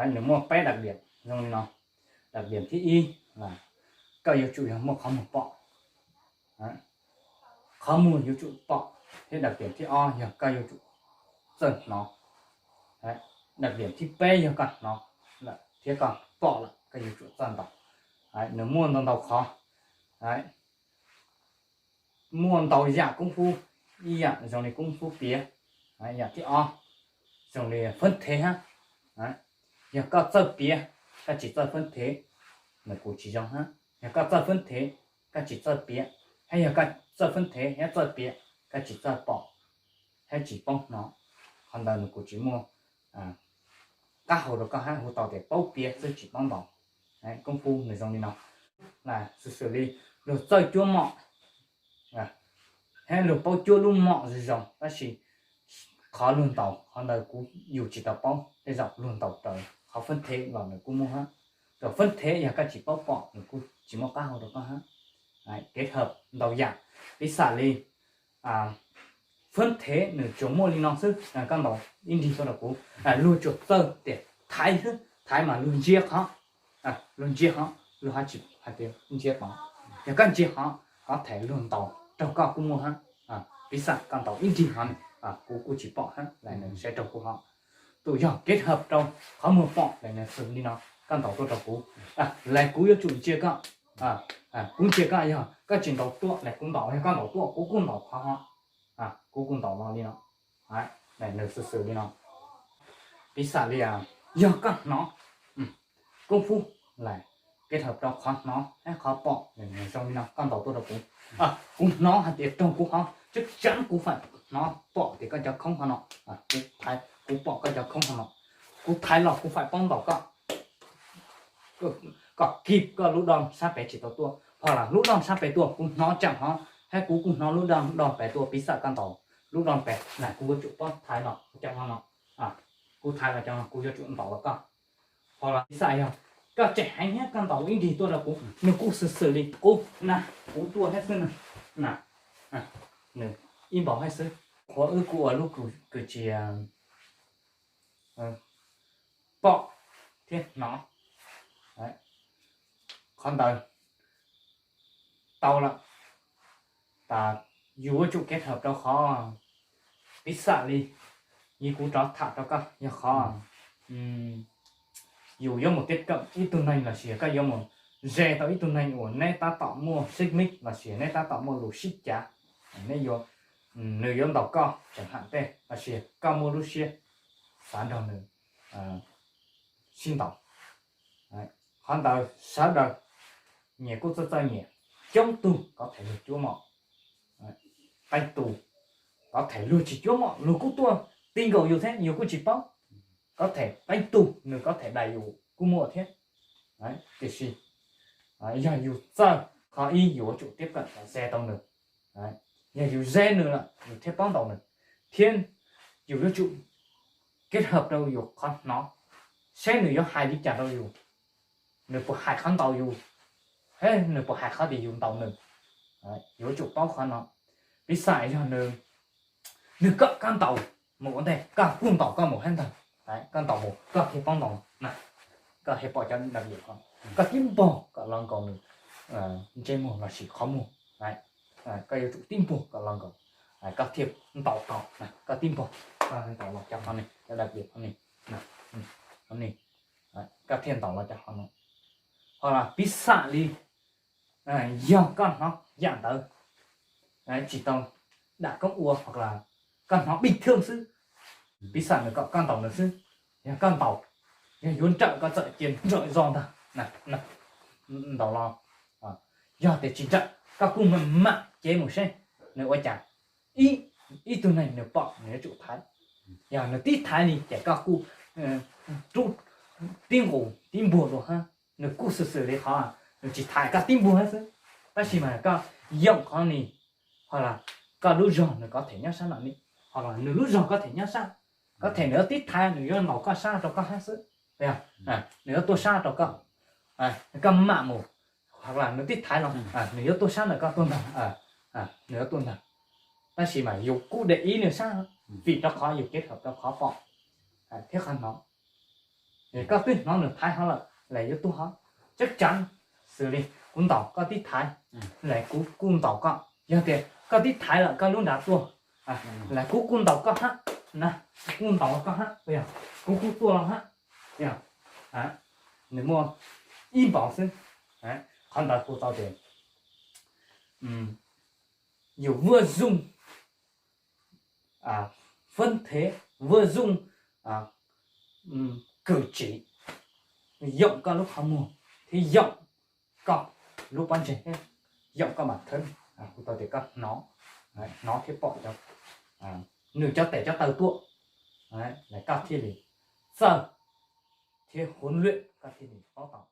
Nws muaj peb đặc điểm zoo li no. Đặc điểm thib ib, koj yuav tsum yog muaj qhov muag pom, qhov muag yuav tsum pom, thiab đặc điểm thib ob yog koj yuav tsum txawj hnov. Đặc điểm thib peb yog koj hnov lawm thiab koj pom lawm koj yuav tsum txawj ntaus. Nws muaj ntau ntau qhov, muaj ntau yam koob fub, ib yam zoo li koob fub piav, yam thib ob zoo li phab thev hab. Yog koj txawj piav, koj tsis txawj phab thev, nws kuj tsis zoo hab. Yog koj txawj phab thev, koj tsis txawj piav, hab yog koj txawj phab thev hab txawj piav, koj tsis txawj pom hab tsis paub hnov, qhov ntawd nws kuj tsis muaj qab hau rau koj hab. Hu tau tias paub piav xwb tsis paub ntaus. Koob fub nws zoo li no. Xws xws li luag txawj cuab mom, hab luag paub cuab lub mom zoo zoo, tab sis qhov luag ntaus qhov ntawd kuv yus tsis tau paub, tej zaum luag ntaus raws qhov phab thev los nws kuj muaj hab. Raws phab thev yog koj tsis paub pom nws kuj tsis muaj qab hau rau koj hab. Kết hợp ntau yam, piv xam li phab thev nws tsuas muaj li no xwb, koj ntaus ib nrig tuaj rau kuv, luag tsuas txawj tias thaiv xwb, thaiv mas luag ntsia qhov, luag ntsia qhov, luag hab tsis hais tias ntsia qhov. Yog koj ntsia qhov, có thể luag ntaus raug koj kuj muaj hab. Piv xam koj ntaus ib nrig hov, kuv kuj tsis pom hab, lawv nws saib raug kuv hov. Tus yog kết hợp rau qhov muag pom lawv nws xws li no, koj ntaus tuaj rau kuv, lawv kuv yuav tsum ntsia koj, kuv ntsia koj, yog koj tsis ntaus tuaj lawv kuv ntaus, yog koj ntaus tuaj kuv kuj ntaus qhov hov, kuv kuj ntaus los li no. Nws xws xws li no. Piv xam li yog koj hnov, koob fub lawm kết hợp rau qhov hnov hab qhov pom nws zoo li no, koj ntaus tuaj rau kuv, kuv hnov hais tias raug kuv hov, chắc chắn kuv phải hnov pom tias koj cov khoob hov no, kuv pom koj cov khoob hov no, kuv thaiv los kuv phải paub ntaus koj, koj kib koj lub doj sab pem tsis tau tuaj, ho lub doj sab pem tuaj kuv hnov tseem hov, hab kuv kuj hnov lub doj pem tuaj, piv xam koj ntaus lub doj pem na, kuv yuav tsum paub thaiv los cov no no, kuv thaiv los cov no kuv yuav tsum ntaus los koj. Ho los piv xam yog koj tseem heev hab koj ntaus ib nrig tuaj rau kuv, nws kuj xws xws li kuv na, kuv tuaj hab xwb na, nws ib npaug hab xwb. Qhuav wb kuj ua lub kws tsia pom thiab hnov, qhov ntawd tau lawm, tas yus yuav tsum kết hợp rau qhov, piv xam li, yog kuv rov tham rau koj yog qhov yus yuav mus tiếp cận ib tug neeg lossis koj yuav mus ze tau ib tug neeg uas neb tab tom muaj xích mích lossis neb tab tom muaj lus sib cav, neb yuav, nws yuav ntaus koj tseem ham tej lossis koj muaj lub siab xav nrog nws sib ntaus. Qhov ntawd sawv daws nyias kuj txawj txawj nyias, coob tug có thể luag cuab mom, qee tus có thể luag tsis cuab mom luag kuj tuaj ti nkaus yus thiab yus kuj tsis paub, có thể qee tus nws có thể đè yus kuj muaj thiab. Tiam sis yog yus txawj, qhov ib yus yuav tsum tiếp cận ze tau nws, yog yus ze nws lawm yus thiaj paub ntaus nws, thiab yus yuav tsum kết hợp rau yus qhov hnov, saib nws yuav hais li cas rau yus, nws puas hais qhov ntaus yus, hab nws puas hais qhov tias yus ntaus nws, yuav tsum paub qhov no. Piv xam yog nws, nws kom koj ntaus mus ua ntej koj kuj ntaus koj mus hab ntag, koj ntaus mus koj thiaj paub ntaus na, koj thiaj pom cov đặc điểm, koj tib npog kom los nkaus nws ntsej muag lossis qhov muag, koj yuav tsum tib npog kom los nkaus, koj thiaj ntaus tau, koj tib npog, koj ntaus los cov qhov ni, cov đặc điểm qhov ni, koj thiaj ntaus los cov qhov no. Ho piv xam li yog koj hnov yam ntawd tsis tau dam koob ua, ho koj hnov bình thường xwb, piv xam nws kom koj ntaus nws xwb, yog koj ntaus, yog yuav nrawm koj txawm cia nrawm zog ntag, ntaus los, yog tias tsis nrawm koj kuj mam mam cev mus seb nws ua cas. Ib, ib tug neeg nws pom nws yuav tsum thaiv, yog nws tib thaiv li ces koj kuj rub tib nqus tib npuag dua hab, nws kuj xwm xwm li qhov nws tsis thaiv koj tib npuag hab xwb, tab sis mas koj yoom qhov ni, ho los koj lub zog nws có thể nyob sab no ni, ho los nws lub zog có thể nyob sab, có thể nws yuav tib thaiv nws yuav ntaus koj sab rau koj hab xwb, nws yuav tuaj sab rau koj, koj mam mus, ho los nws tib thaiv los nws yuav tuaj sab ntawm koj tuaj ntag, nws yuav tuaj ntag. Tab sis mas yus kuj để ý nws sab, vim rau qhov yus kết hợp rau qhov pom thiab qhov hnov. Koj twb hnov nws thaiv hov lawm, lawv yuav tuaj hov. Tseeb tseeb xws li kuv ntaus koj tib thaiv, lawv kuj kuj ntaus koj. Yog tias koj tib thaiv lawm koj lub nrad tuaj, lawv kuj kuj ntaus koj hab, na, kuj ntaus koj hab, yog kuv kuj tuaj los hab, yog nws muaj ib npaus xwb. Qhov ntawd kuv tau tias yus vua zooj, vân thế, vua zooj, cử chỉ, yoom koj lub qhov muag thiab yoom koj lub pob ntseg thiab yoom koj bản thân. Kuv tau tias koj hnov, hnov thiab pom cov, nws cov tes cov taw tuaj, koj thiaj li txawj thiab huấn luyện, koj thiaj li paub tau.